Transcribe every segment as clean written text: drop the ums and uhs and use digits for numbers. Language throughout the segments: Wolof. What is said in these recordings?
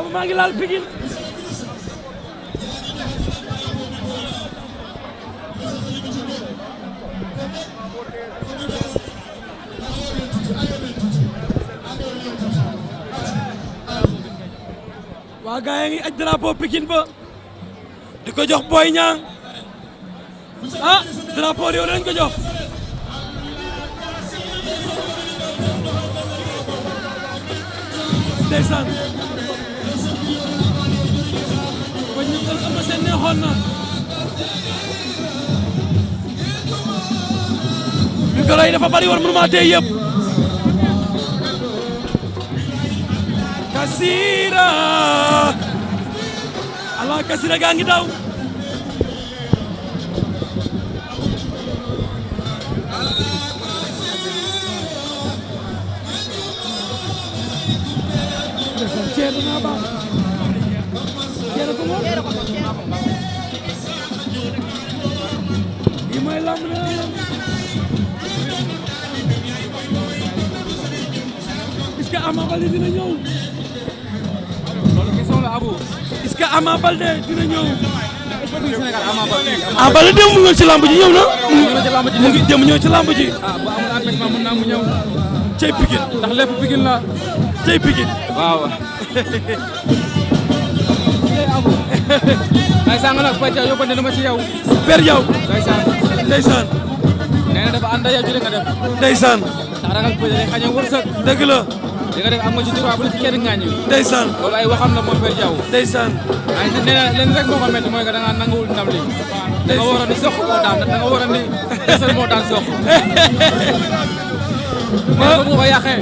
boobu maa ngi laal Pikine waa gaa yi ngi aj drapeau Pikine ba di ko jox Boy Niang ah drapeau yow lañ ko jox ndeysaan ko ñu ko am seen neexoon na micro yi dafa bari woon mënu ma tey yëpp Kassira ala Kassira gaa ngi daw ceeb naa baax ceeb ko moom yi may lamb na est-ce que Ama Baldé dina ñëw loolu question la Abou. est-ce que Ama Baldé dina ñëw Sénégal Ama Baldé. Ama Baldé dem mu ngi ci lamb ji ñëw na mu ngi dem ñëw ci lamb ji ah bu amul empêchement mën naa mu ñëw. cey Pikine ndax lépp Pikine la. cey Pikine waaw. ndeysaan nga nag Père Diaw yóbbante na ma ci yow. Père Diaw ndeysaan. ndeysaan nee na dafa ànd ak yow ci li nga def. ndeysaan ndax ragal Père day xañee wërsëg. dëgg la li nga def am nga ci droit bu la ci kenn ŋaañu. ndeysaan loolu ay waxam la moom Père Diaw. ndeysaan ay nee na leen rek moo ko métti mooy que da ngaa nanguwul ndam li. da nga war a ni sox moo daan da nga war a ni desal moo daan sox. mais bu ko yàqee.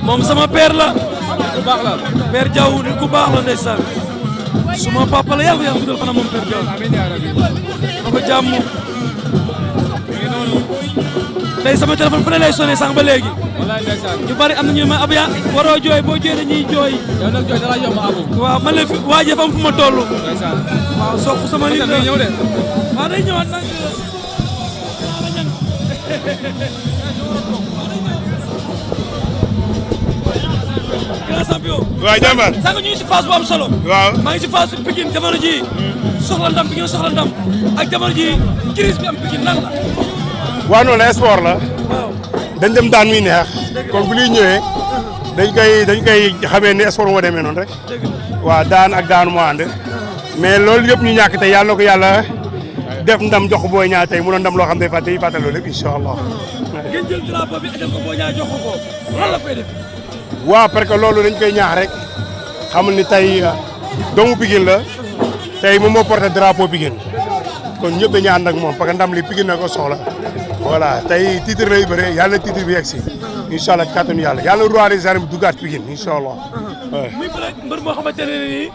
moom sama père la bu baax la. Père Diaw nit ku baax la ndeysaan suma papa la yàlla yàlla guddal fanam moom Père Diaw amiin yaa rabbi. ma ko jàmm tey sama téléphone fu ne lay sonné sànq ba léegi wallaay ndeysaan. ñu bari am na ñu ma ab yaa waroo jooy boo jooy dañuy jooy yow nag jooy dara yomb Abou. waaw man la fi waajee fam fu ma toll ndeysaan. waaw sox sama nit la ñëw de. waaw day ñëwaat nag grand champion waaw jàmbaar. sànq ñu ngi si phase bu am solo waaw. maa ngi si phase Pikine jamono ji soxla ndam Pikine soxla ndam ak jamono ji crise bi am Pikine lan la waaw noonu sport la. waaw dañ dem daan muy neex. kon bu liy ñëwee dañ koy xamee ni sport moo demee noonu rek. dëgg la waaw daan ak daan moo ànd. mais loolu yëpp ñu ñàkk tey yàlla na ko yàlla def ndam jox ko Boy Niang tey mu doon ndam loo xam ne fàtte yi fàtte loolu lépp incha allah. ngeen jël drapeau bi def ko Boy Niang jox ko lan la koy def waaw parce que loolu dañ koy ñaax rek xamul ni tey doomu Pikine la tey moom moo porté drapeau Pikine kon ñëpp dañuy ànd ak moom parce que ndam li Pikine na ko soxla voilà tey titre lay bëre yàlla titre bi yegg si incha allah ci kàttanu yàlla roi des arènes bi duggaat Pikine incha allah. muy bëre mbër moo xamante ne nii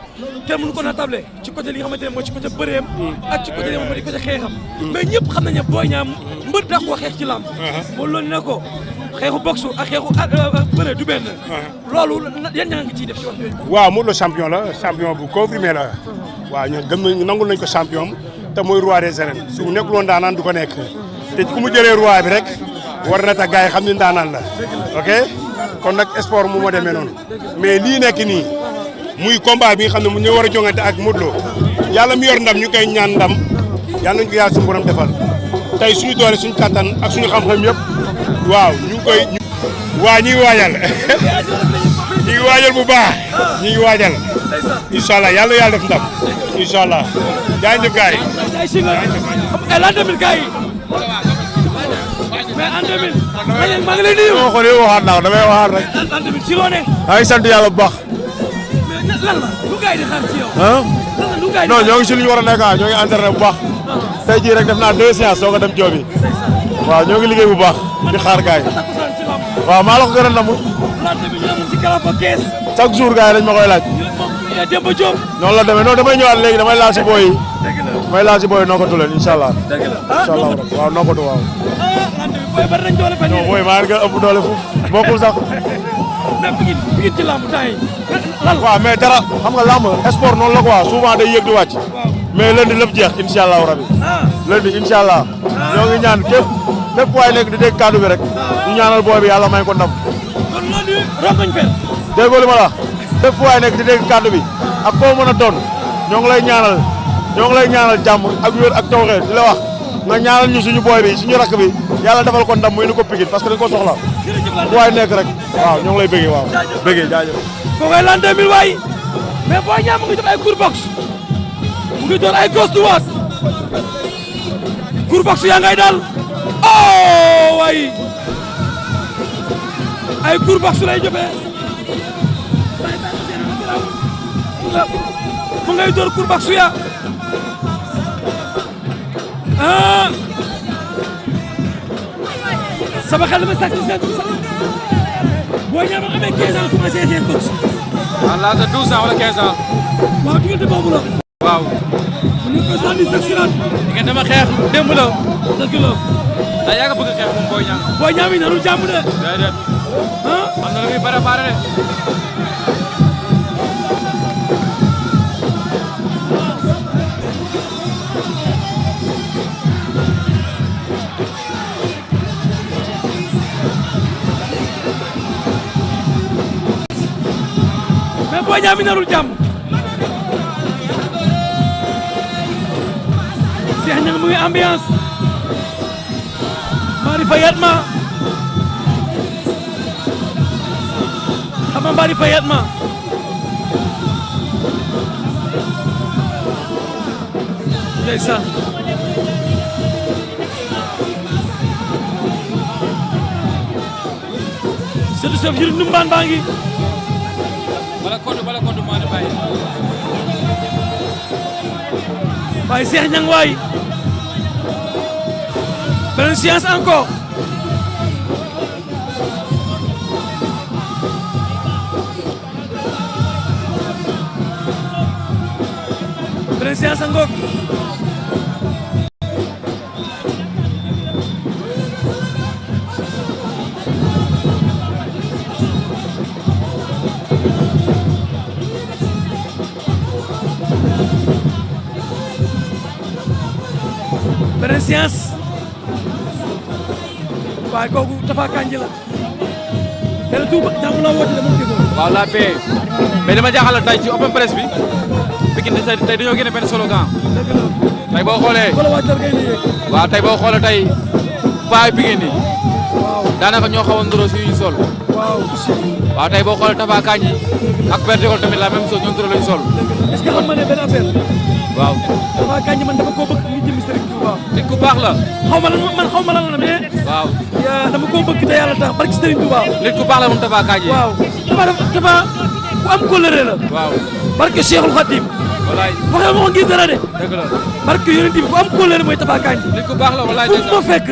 kenn mënu ko natable ci côté li nga xamante ne mooy ci côté bëreem ak ci côté li nga xamante ne côté xeexam mais ñëpp xam nañ ne Boy Niang mbër daa ko xeex ci làmb moo loolu ne ko xeexu boxe ak xeexu bëre du benn loolu yan ñaa ngi ciy def ci wax yooyu waaw Modou Lo champion la champion bu confirmé la waaw ñun gëm nañ nangul nañ ko champion te mooy roi des arènes su nekkul woon daanaan du ko nekk te ku mu jëlee roi bi rek war na tax gars yi xam ni daanaan la ok kon nag sport mu moo demee noonu mais lii nekk nii muy combat bi nga xam ne mu ñu war a jongante ak Modou Lo yàlla mi yor ndam ñu koy ñaan ndam yàlla nañu ko yàlla suñu borom defal tey suñu doole suñu kattan ak suñu xam-xam yëpp waaw ñu ngi koy waa ñi ngi waajal ñi ngi waajal bu baax ñi ngi waajal incha allah yàlla def ndam incha allah jaajëf gars yi. ay si nga l'an 2000 gars yi mais en 2000 maa ngi lay nuyu. moo ko waxaat naa ko damay waxaat rek. l'an 2000 si loo ne. maa ngi sant yàlla bu baax. mais lan la lu gars yi di xaar ci yow. ah lan la lu gars yi di non xaar ñoo ngi si lu ñu war a nekk ñoo ngi entraîné bu baax. tey jii rek def naa 2 séances soo ko dem joobi. waaw ñoo ngi liggéey bu baax di xaar gars yi. takkusaan ci lamb. waaw maa la ko gën a namm. l'an 2000 ñu amoon ci Kalafa Kees. chaque jour gars yi dañ ma koy laaj. moom Demba Diop. noonu la demee non damay ñëwaat léegi damay laal si booy yi. dëgg la damay laal si booy yi nokkatu leen incha allah. dëgg la incha allah waaw nokkatu waaw. l'an 2000 booy bari nañ doole fan non booy maa ngi gën a ëpp doole foofu bokkul sax. mais Pikine ci lamb temps yi lan la. waaw mais dara xam nga lamb sport noonu la quoi souvent day yëg di wàcc. mais lundi lépp jeex incha allahu rabi. lundi incha allah. ñoo ngi ñaan képp waay nekk di dégg kaddu bi rek. ñu ñaanal booy bi yàlla may ko ndam. kon loolu rongoñ fer. déggoo li ma la wax fépp fu waay nekk di dégg kàddu bi ak koo mën a doon ñoo ngi lay ñaanal jàmm ak wér ak tawxeer di la wax nga ñaanal ñu suñu booy bi suñu rakk bi yàlla defal ko ndam muy ni ko Pikine parce que dañ ko soxla fu waay nekk rek waaw ñoo ngi lay bëggee waaw bëggee jaajëf. koo koy l'an 2000 waay mais Boy Niang mu ngi def ay cour box mu ngi door ay gauche droite cour box yaa ngay daal oh waay ay cour box lay jëfee mu ngay door cour box ya sama xel dama sax ci seen Boy Niang ma amee 15 ans commencé seen box. à l'âge de 12 ans wala 15 ans. waaw diggante boobu la. waaw. mu nekk ko sànni sax si naan. diggante ma xeex démb la. dëgg la. daa yàgg a bëgg xeex moom Boy Niang. Boy Niang mi narul jàmm de. déedéet. am na lu muy préparé de. Boy Niang mi narul jàmm Cheikh Niang mu ngi ambiance Mbari Fayat ma xam nga Mbari Fayat ma ndeysaan seetu chef juri Ndumbaan baa ngi bala kontu maa ne bàyyi. waaye Cheikh Niang waay beneen séance encore beneen séance encore beneen séance waaye kooku Tapha Kandji la te la tuuba jàmm la woote dama déggoo. waaw la paix mais dama jaaxal tey ci open press bi Pikine tey dañoo génne benn slogan. dëgg la tey boo xoolee. wala waa Kër Gueye la waaw tey boo xoolee tey paay Pikine yi waaw daanaka ñoo xawoon ndoro si ñu sol. waaw aussi. waaw tey boo xoolee Tapha Kandji ak Père Dégol tamit la même chose ñoom ndoro lañu sol. est-ce que xam nga ne benn affaire. waaw. Tapha Kandji man dama koo bëgg ngi jëm Serigne Touba. nit ku baax la. xaw ma lan la mais. waaw. dama koo bëgg te yàlla tax barki Serigne Touba. nit ku baax la moom Tapha Kandji. waaw Tapha ku am kóllëre la. waaw. barke Cheikhul Khadim. walaay. waxee ma ko ngir dara de. dëgg la. barke yonent bi ku am kóllëre mooy Tapha Kandji. nit ku baax la walaay. fu mu ma fekk.